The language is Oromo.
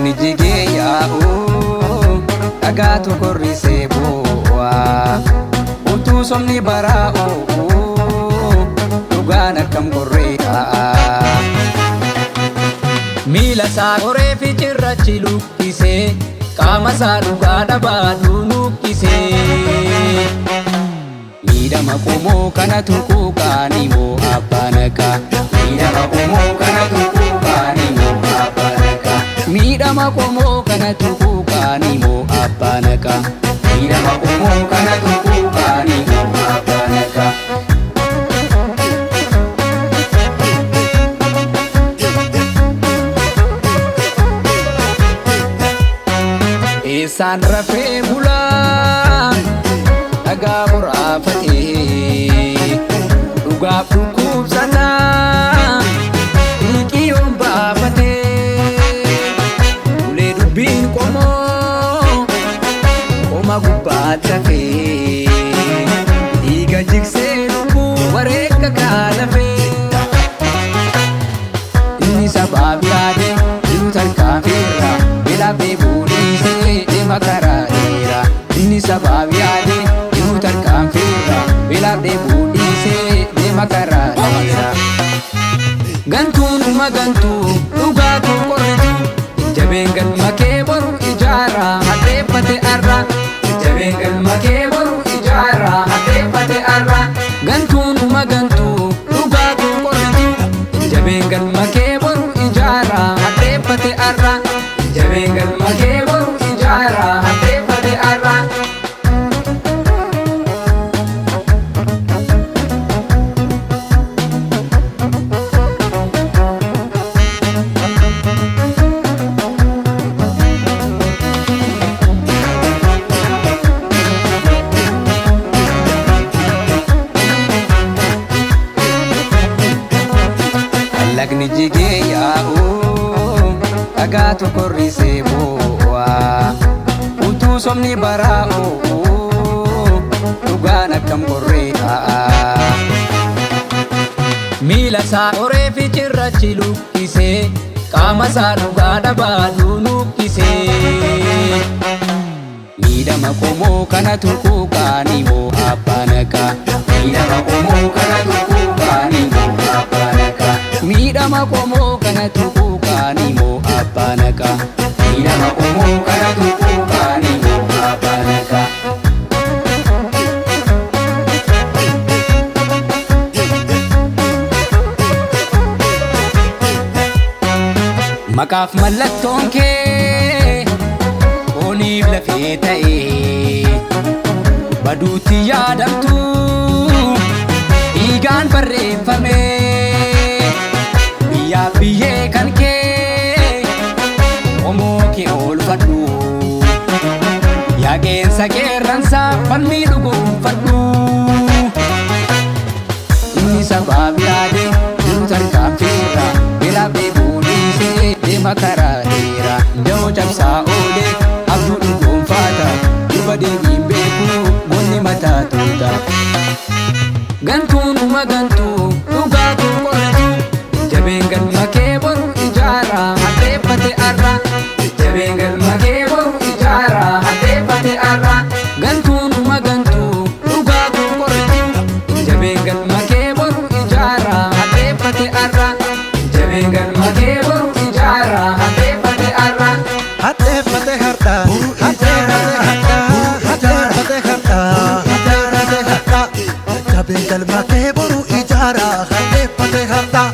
Lagni jigee yaa'u dhagaatu korrisee bu'a. Utuu somni baraa'u dhugaan akkam qorree taa'a. Miila isaa qoree fi cirrachi luqqisee qaama isaa dhugaa dhabaa dunuqqisee. Miidhama qomoo kanatu quuqaani moo abbaan haqaa? Miidhama qomoo kanatu quuqaani moo abbaan haqaa? Miidhama qomoo kanatu quuqaani moo abbaan haqaa? Miidhama qomoo kanatu quuqaani moo abbaan haqaa? Eessaan rafee bulaa dhagaa boraafatee dhugaaf dhukkubsanaa dhiiqiyoon baafatee ulee dubbiin qomoo qoma gubbaatti hafee dhiiga jigsee lubbuu wareegga kaalafee. Inni sabaaf yaade jiru tarkaanfiirra beelaaf dheebuu dhiisee deema karaa dheeraa. Inni sabaaf yaade jiru tarkaanfiirra beelaaf dheebuu dhiisee deema karaa dheeraa. Gantuun dhuma gantuu dhugaatu qorritu jabeen galma kee boru ijaara hadheeffate arra. Jabeen galma kee boru ijaara hadheeffate arra. Gantuun dhuma gantuu dhugaatu qorritu jabeen galma kee boru ijaara hadheeffate arra. Jabeen galma kee boru ijaara hadheeffate arra. Lagni jigee yaa'u dhagaatu korrisee bu'a. Utuu somni baraa'u dhugaan akkam qorree taa'a. Miila isaa qoree fi cirrachi luqqisee qaama isaa dhugaa dhabaa dunuqqisee. Miidhama qomoo kanatu quuqaani moo abbaan haqaa? Miidhama qomoo kanatu quuqaani moo abbaan haqaa? Miidhama qomoo kanatu quuqaani moo abbaan haqaa? Miidhama qomoo kanatu quuqaani moo abbaan haqaa? Maqaaf mallattoon kee fooniif lafee ta'ee baduutti yaadamtu dhiigaan barreeffame biyyaaf biyyee kan kee qomoo kee oolfadhu yaa qeensa qeerransaa falmii dhugoonfadhu. Inni sabaaf yaade jiru tarkaanfiirra beelaaf dheebuu dhiisee deema karaa dheeraa. Da'oo cabsaa oolee abduu dhugoonfaata duuba deebiin beeku goonni mataa tuuta. Gantuun dhuma gantuu dhugaatu qorritu jabeen galma kee boru ijaara hadheeffate arra. Jabeen galma kee boru ijaara hadheeffate arra. Gantuun dhuma gantuu dhugaatu qorritu jabeen galma kee boru ijaara hadheeffate arra. Jabeen galma kee boru ijaara hadheeffate arra. Hadheeffate har'a, hadheeffate har'a, hadheeffate har'a, hadheeffate har'a. Jabeen galma kee boru ijaara, hadheeffate har'a.